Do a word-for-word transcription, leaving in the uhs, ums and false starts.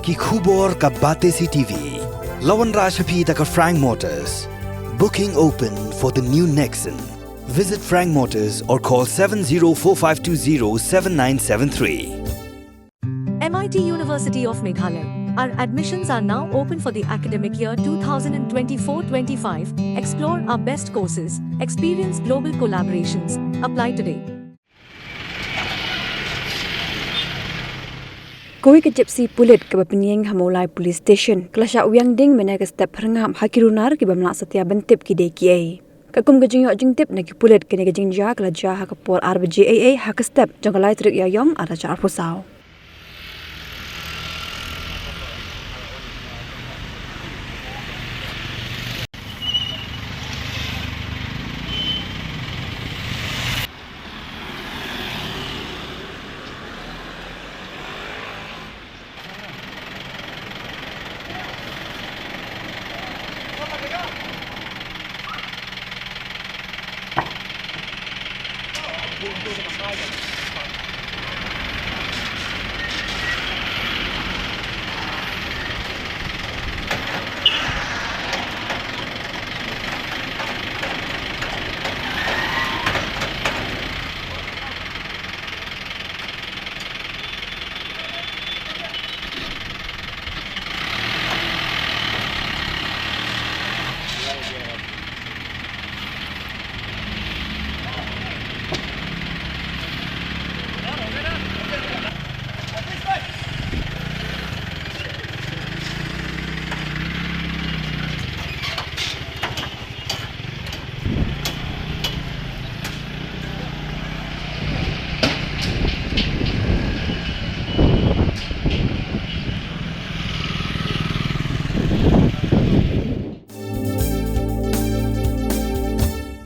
Ki khubor ka Batesi TV. La wanrah sha phi da ka Frank Motors. Booking open for the new Nexon. Visit Frank Motors or call seven zero four five two zero seven nine seven three. M I T University of Meghalaya. Our admissions are now open for the academic year twenty twenty-four twenty-five. Explore our best courses, experience global collaborations. Apply today. Kawei ka Gypsy pulit kaba pynïeng ha Mawlai Police Station ka la shah wiang ding mynne ka step phyrngap ha ki runar kiba ym lah satia ban tip ki dei kiei. Katkum ka jingïoh jingtip na ki pulit, kane ka jingjia ka la jia ha ka por ar baje eiei ha ka step jong ka lai tarik Ïaïong ar hajar arphew saw.